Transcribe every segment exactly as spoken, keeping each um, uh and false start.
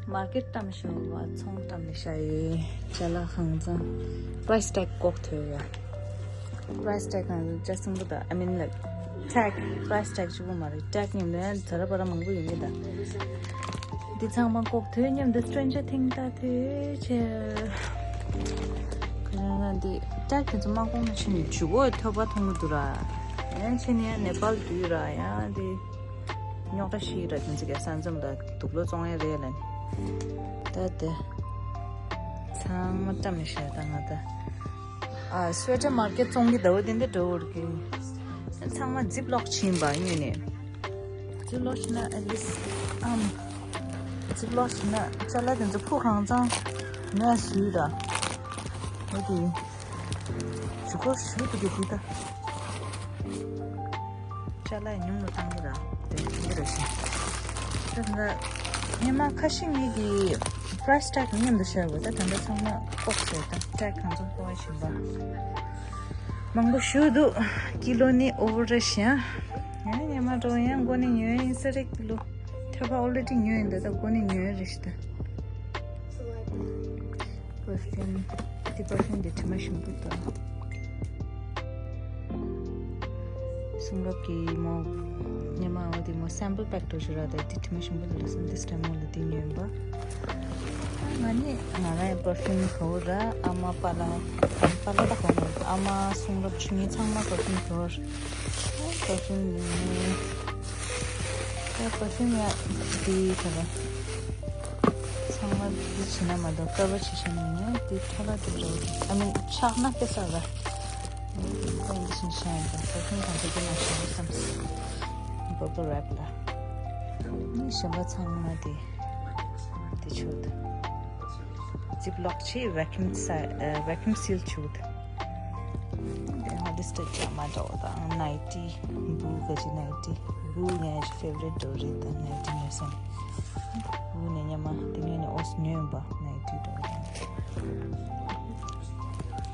མར་ཀེཊ་བཀྲམ་ཤོག་བ་ཚོང་བཀྲམ་ནས་ཤ་ཡོད། ཅ་ལག་ཧང་ཚང་། པ་རའི་སི་ཊེག་ལྐོག་ཐོས་ཡ། པ་རའི་སི་ཊེག་ནང་ལ་ཅ་སུན་པོ་དང་I mean like tag པ་རའི་སི་ཊེག་གཅིག་པོ་མ་རེད། ཊེག་མཉམ་དུ་ཡང་ཛ་ར་པ་ར་མང་པོ་ཡོད་ངེས་ད། འདི་ཚང་མ་ལྐོག་ཐོས་མཉམ་དུ་སི་ཊེན་ཇར་ཐིང་ད་ཐོས་ཆེ། ཁོ་རང་ལ་འདི་ཊེག་དེ་ཚོ་མ་ལྐོག་ན་ཕྱིན་ནས་འཇུ་གོ་ཐོས་པ་མཐོང་གི་འདུག་ར། ཡང་ཕྱིན་ནས་ནེ་པཱལ་དུས་ར་ཡང་འདི། རྙོག་དྲ་ཞིག་ར་དེ་ཚོ་ག་ས་མཚམས་ལ་དུག་ལོག་བཙོང་ཡ་རེད་ལ་ནི། ད་དེ་ཚང་མ་བཀྲམ་ནས་བཞག་ད་ང་ད། ཨ་སུ་ཝེ་ཊར་མར་ཀེཊ་བཙོང་གི་ཟླ་བ་དེ་འདྲ་འགྲོ་བར་གི། ཚང་མ་ཛིབ་ལོག་བྱིན་པ་ཡིན་ནས། ཛིབ་ལོག་བྱིན་ན་at least ཨམ། ཛིབ་ལོག་བྱིན་ན་ཅ་ལག་དེ་ཚོ་ཕུག་ཧང་ཚང་ངས་ཞུས་ར། འོ་དེ། ཇུ་གོར་ཞུ་དུ་གི་དུས་ད། ཅ་ལག་ཉུང་རུ་བཏང་གི་ར། དེ་དེ་ར་ཞིག་ད་ང་ཉི་མ་ཁ་ཤས་ངེད་ཀྱི་པ་རའི་སི་ཊེག་མཉམ་དུ་བཞག་དགོས། ད་ད་ལྟ་ཚང་མ་ལྐོག་བྱས་ད་ཊེག་གང་ཚང་ལྐོག་བྱིན་པ། མང་པོ་ཞུ་འདུག་ཀི་ལོ་ནི་ཨོ་བར་རེ་ཞིང་། ང་ཉི་མ་འགྲོ་ཡང་མགོ་ནས་ཉོས་ཡིན་ས་རེད། ཀི་ལོ་ཐོས་པ་ཨོ་ལེ་ཌི་ཉོས་ཡིན་ད། ད་མགོ་ནས་ཉོས་རེ་ཞིག་ད། པར་ཕིའུམ། དེ་པར་ཕིའུམ་དེ་དྲི་མ་ཞིམ་པོ་འདུག་གསུང་རབ་ཀྱི་མོ། ཉི་མ་འོ་དེ་མོ་སེམ་པལ་པེག་འགྲོ་ཞུ་ར་ད། དེ་དྲི་མ་ཞིམ་པོ་འདུག་ལ་སོང་། དེ་སི་ཊེམ་མོ་ལ་དེ་ཉོས་པ། ང་ནི་ང་རང་པར་ཕིའུམ་གོ་ར། ཨ་མ་པ་ལ་པ་ལ་ད་གོ་མོ། ཨ་མ་གསུང་རབ་ཆུ་ངེད་ཚང་མ་པར་ཕིའུམ་གོ་ར། པར་ཕིའུམ་ནི། ད་པར་ཕིའུམ་ཡ་དེ་ག་ར། ཚང་མ་འདི་བྱེད་ན་མ་གཏོགས་ཀ་བར་བྱེད་བྱེད་ནས་ནི་འདི་ཐོ་ལ་འགྲོ་འགྲོ། I mean ཆགས་ན་དེ་ས་ར། འདི་འདི་བཞིན་བྱས་ཡིན་ཙང་ས་ཁུང་དང་དེ་གི་ནང་བྱས་བསམ། བྷ་བལ་རེབ་ལ། ནི་གཞན་པ་ཚང་མ་དེ་དེ་ཆོད། ཛིབ་ལོག་བྱས་བེ་ཀིའུམ་ས་བེ་ཀིའུམ་སིལ་ཆོད། དེ་ང་འདི་སྟེགས་ཀྱང་མ་འདྲ་བ་དང་ནའི་ཊི། བུ་ག་ཅི་ནའི་ཊི། བུ་ངའི་ཕེ་ཝ་རིཊ་འགྲོ་རེད་ད་ནའི་ཊི་ཉོས་སམ། བུ་ནས་ཉི་མ་དེ་ངས་ནས་ཨོས་ཉོས་པ་ནའི་ཊི་འགྲོ་རེད།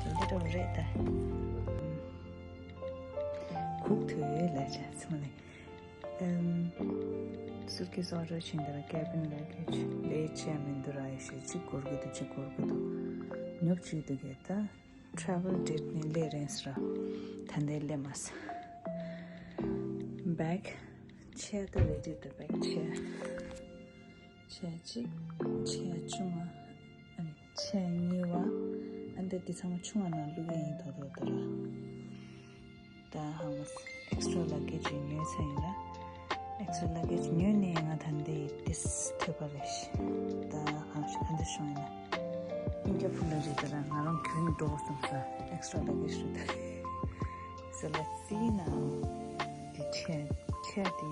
དེ་འདྲ་འགྲོ་རེད་ད། ཁུག་ཐུབ་ཡོད་ལས་བྱ་ཚང་ནས། ཨམ། སུཊ་ཀེས་ཨོར་ཌར་བྱིན་དེ་ལ་ཀེ་བིན་ལ་གེ་ཇི་ལས་བྱས་མི་འདུག་ར། ཡེ་ཤེས་གཅིག་འགོར་གི་འདུག་གཅིག་འགོར་གི་འདུག་ཉོབ་བྱས་འདུག་གས་ད། ཊེ་རེ་ཝལ་ཌེ་ཊི་ནས་སླེབས་རན་སོང་ར། ད་ལྟའི་སླེབས་མ་སོང་། བེག་ཆེ་ད་རེ་ཌི་ད་བེག་ཆེ། ཆེ་གཅིག་ཆེ་ཆུང་བ། ཨ་ནི་ཆེ་གཉིས་པ། ཨ་འདི་འདི་ཚང་མ་ཆུང་བ་ནང་བླུག་གི་ཡིན་ད་དོ་ད་ར། ད་ཧང་མ་ཨེག་སི་ཊ་ར་ལ་གེ་ཇི་ཉོས་ཚར་ཡིན་ལ། ཨེག་སི་ཊ་ར་ལ་གེ་ཇི་ཉོས་ནས་ང་ད་འདི་ཏིས་ཐོས་པ་རེད་ཤི། ད་ཧང་ཤི་ཁ་འདི་ཤོང་ཡིན་ན། ཨིན་ཀ་ཕུ་ལ་རེད་ད་ར། ང་རང་གྱོན་འགྲོ་སོང་ས་ཨེག་སི་ཊ་ར་ལ་གེ་ཇི་རེད་ད་རེད། So let's see now. འདི་ཆེ་ཆེ་དེ་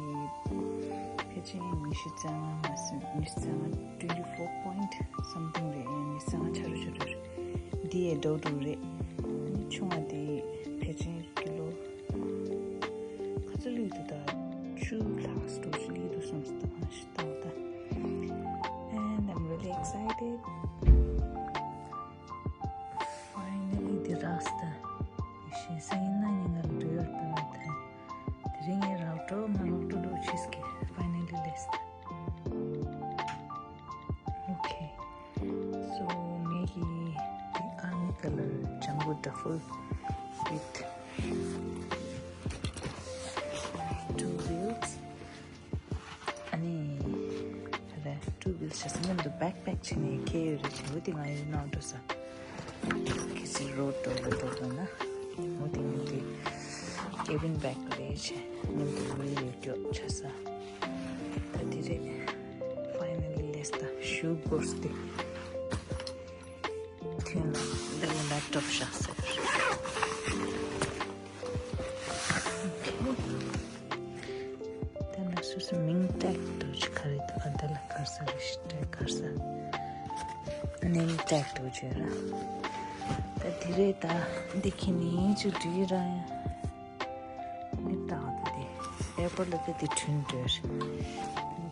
ཕལ་ཆེར་ཉི་ཤུ་རྩ་ལྔ་མ་ཟིན། ཉི་ཤུ་རྩ་ལྔ། twenty four point something རེད། ཉི་ཤུ་རྩ་ལྔ་ཆ་རུ་ཆ་རུ་རེད། འདི་ཡའི་འགྲོ་འགྲོ་རེད། ཨ་ནི་ཆུང་བ་དེ་ཕལ་ཆེར་ཀི་ལོ་ག་ཚོད་སླེབས་འདུག་ད་བཅུ་ལྷག་འགྲོ་ཞིག་སླེབས་འདུག་བསམ་སོང་། ད་ཨ་ཤི་ཏག་ད། And I'm really excited. Finally དེ་རག་སོང་ད། ཡེ་ཤེས་སང་ཉིན་གནངས་ཉིན་ང་ལ་འགྲོ་ཡོད་ད་ད། དེ་རིང་ངས་རག་འགྲོ་མ་རག་འགྲོ་འགྲོ་བྱེད་ཀྱི། Finally list. Okay. So ངེད་ཀྱི་the army color jumbo duffel with two wheels. ཨ་ནི་ད་ལྟ་two wheels བྱས་ས་མཉམ་དུ་བེག་པེག་བྱས་ནས་འཁྱེར་ཡོད་རེད་བྱས། འོ་དེ་ང་ཡོད་ནང་འགྲོ་ས། ཁྱེད་ཚོས་རོ་ཌི་འགྲོ་འགྲོ་འགྲོ་ན། འོ་དེ་མཉམ་དུ་ཀེ་བིན་བེག་རེད་བྱས་མཉམ་དུ་ངའི་ཡོད་སྐྱོ་ཆ་ས། ད་དེ་རེད། Finally list ད་ཤུ་སྒོར་སྟེ། ཐོན་ལ་འདི་ལ་ལེབ་ཊོབ་བཞག་ཟེར། ད་ལ་སོ་སོ་མིང་ཊེག་འདུག་ཅི་ག་རེ་འདུག་ཨ་ད་ལ་གར་ས་རེ་ཞིག་ཊེག་གར་ས་ནེམ་ཊེག་འདུག་ཅི་ར། ད་དེ་རེད་ད། འདི་ཁྱེད་ནི་ཅིག་འདྲི་ར་ཡ། ནི་ད་ད་དེ་ཨེར་པོརཊ་ལ་ད་དེ་ཐོན་འདོད།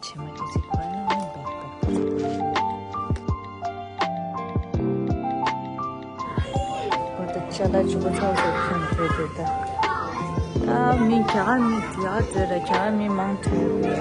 ཆེ་མ་ཅི་ཅི་ཁོ་ན་ནི་བེག་པེག་ཁོ་ད་ཅ་ལག་ཆུ་བོ་ཚོགས་ཚོགས་ཁྱོན་ཐོས་དེ་ད། ད་མི་རྒྱ་གར་མི་རྒྱ་གར་ཚོད་ལ་རྒྱ་གར་མི་མང་ཐོས་དེ།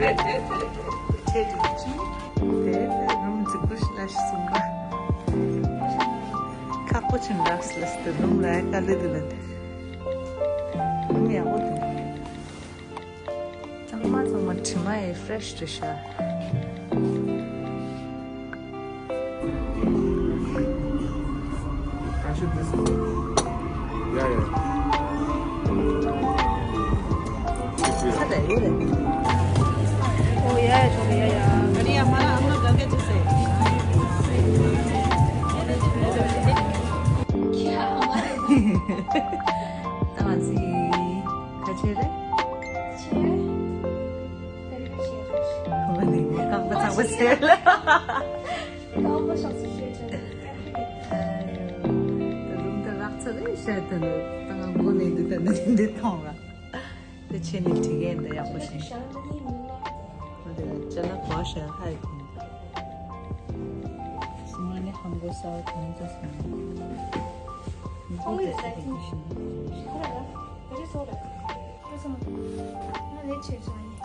ཁྲེ་རིག་ཅུ་དེ་རུམ་རྫིག་པོ་ཞིག་ལ་ཞིག་སོང་པ། ཁག་པོ་ཆེན་རག་སི་ལ་སི་ཏི་རུམ་ལ་ཡ་དཀའ་ལས་འདུག་ལ་དེ། རུམ་ཡག་པོ་འདུག་གཙང་མ་གཙང་མ། དྲི་མ་ཡི་ཕི་རེ་ཤི་རེད་ཤག I should this one. Yeah, yeah. ཚ་དེ་ཡོད་རེད། ཨོ་ཡ་ཡ། ཆོག་ཡ་ཡ། ཨ་ནི་ཡ་མ་ཨ་མ་ག་གེ་ཅི་སེ། ད་ང་ཚོ་ག་ཆེ་རེད། ཆེ། ཨ་ནི་ངས་རྐང་པ་ཚགས་པ་ཟེར་ལ། རྐང་པ་ཤག་ཚུགས་ཤེས་ཆེ། ད་རུམ་ད་རག་ཚ་རེད་ཤག་ད་ནི་ད་ང་མགོ་ནས་འདི་ད་ནི་འདི་མཐོང་ར། དེ་ཆེ་ནི་དྲི་གས་འདི་ཡག་པོ་ཞིག་འོ་དེ་ལ་ཅ་ལག་གོ་ཤག་ཧ་ཡི་ཁུང་། སི་མ་ནི་ཧམ་གོ་སའོ་གོང་ཚོ་སི་མ་ནི། ཧམ་གོ་ས་ཁུང་ཤིང་། ཁོ་ར་ར་རི་སོ་ར་ཁོ་སོ་མ་ང་ལས་ཆེ་སོང་ཡིན།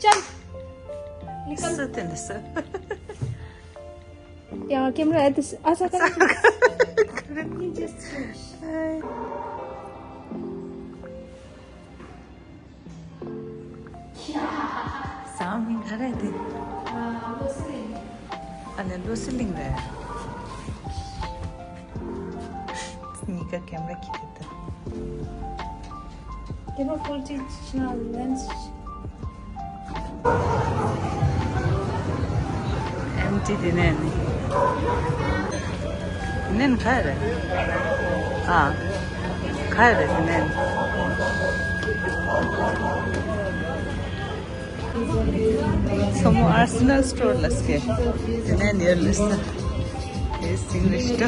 ཅན། ནི་ཀམ། སུ་དེ་འདི་སུ། ཡང་ཀེམ་ར་ཨེ་ཏི་ཨ་ས་ཀ་ར། Let me just finish. ཟ་མིང་ག་རེ་དེ། ཨ་ནི་བློ་སི་གླིང་རེད། གཉིས་ཀ་ཀེམ་ར་ཁྱེར་ཏེ་ད། ཀེམ་ར་ཀོ་ལི་ཊི་ཆེ་ན་ལེན་སི། ཨེམ་ཊི་དེ་ནས་ནི། དེ་ནས་ནི་ག་རེ་རེད། ཨ། ག་རེ་རེད་དེ་ནས་ནི། མཚོ་མོ་ཨར་སེ་ནལ་སི་ཊོར་ལ་སྐྱེ། དེ་ནས་ནེར་ལས་ས། དེ་སིང་རེ་ཤི་ཏོ།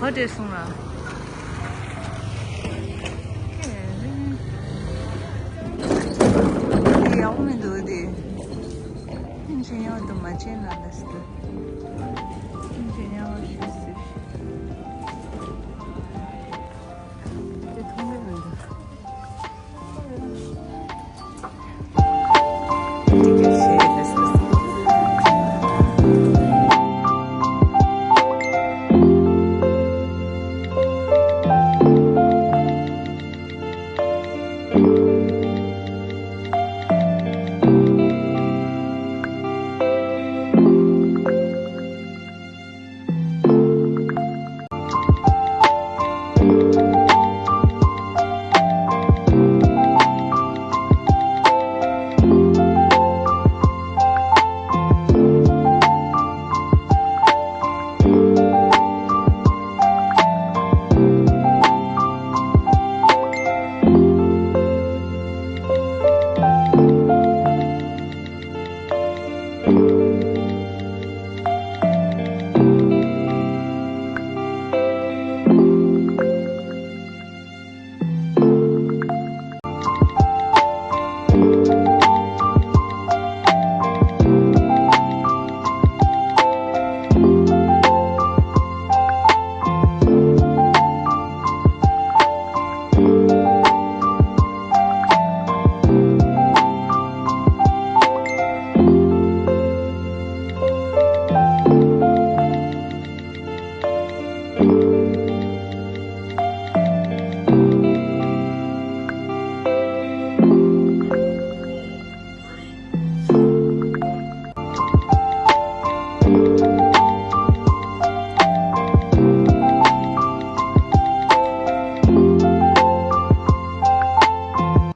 ག་འདྲ་སོང་ལ། ཡག་པོ་མི་འདུག་དེ། ཕན་ཆད་ཡག་ཏུ་མ་བྱས་ན་ལས་སུ།